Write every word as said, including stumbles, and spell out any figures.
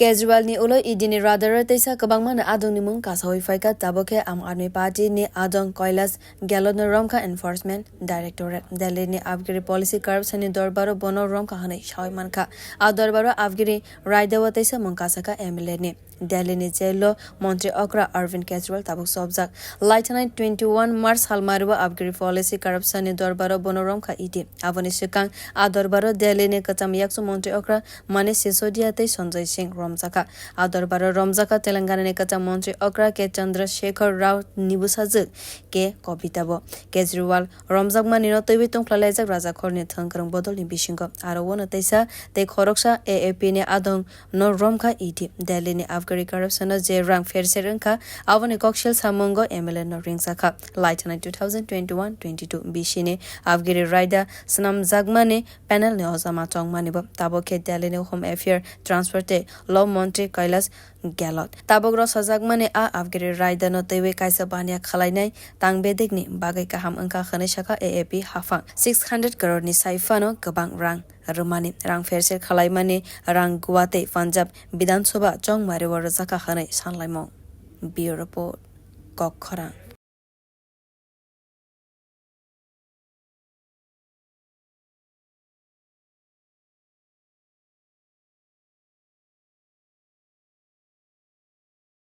Kejriwal ni ulo E D ni radar o teisa kwbangma ni adong ni mung kasawi phaikha, tabuk khe Aam Aadmi Party ni adong Kailash Gehlot no romkha Enforcement Directorate. Delhi ni abgiri policy corruption ni dorbar o bono romkha hwnwi sawi mankha. A dorbar o abgiri raida o teisa mung kasakha M L A ni. Delhi ni jail o montri okra Arvind Kejriwal tabuk chobjak. Laithanai twenty one March salmari o abgiri policy corruption ni dorbar o bono romkha E D. Aboni swkang a dorbar o Delhi ni kwcham yakchu montri okra Manish Sisodia tei Sanjay Singh romjakha. A dorbar o romjakha Telangana ni kwcham montri okra K Chandrasekhar Rao ni bwsajwk K Kobita bo. Kejriwal romjakmani no twiwi tongkhlai laijak rajakhor ni thwngkwrwng bodol ni bisingo. Aro uano teisa tei khoroksa A A P ni adong no romkha E D. Delhi ni abgari corruption o je rang pherser wngkha, aboni koksil samungo M L A no ringjakha. Laithanai two thousand twenty one twenty two bisi ni abgiri raida swnamjakmani panel ni ojama chongmani bo. Tabuk khe Delhi ni Home Affair, Transport tei Law montri Kailash Gehlot. Tabuk rwsajakmani a abgiri raida no twiwi kaisa baniya khwlainai tang bedekni bagwi kaham wngkha hwnwi sakha A A P haphang. Six hundred crore ni sai phano kwbang rang rwmani, rang pherser khwlaimani rang Goa tei Punjab Bidhan Sabha chongmari o rwjakha hwnwi sanlaimung. Bureau Report, Kokkhorang.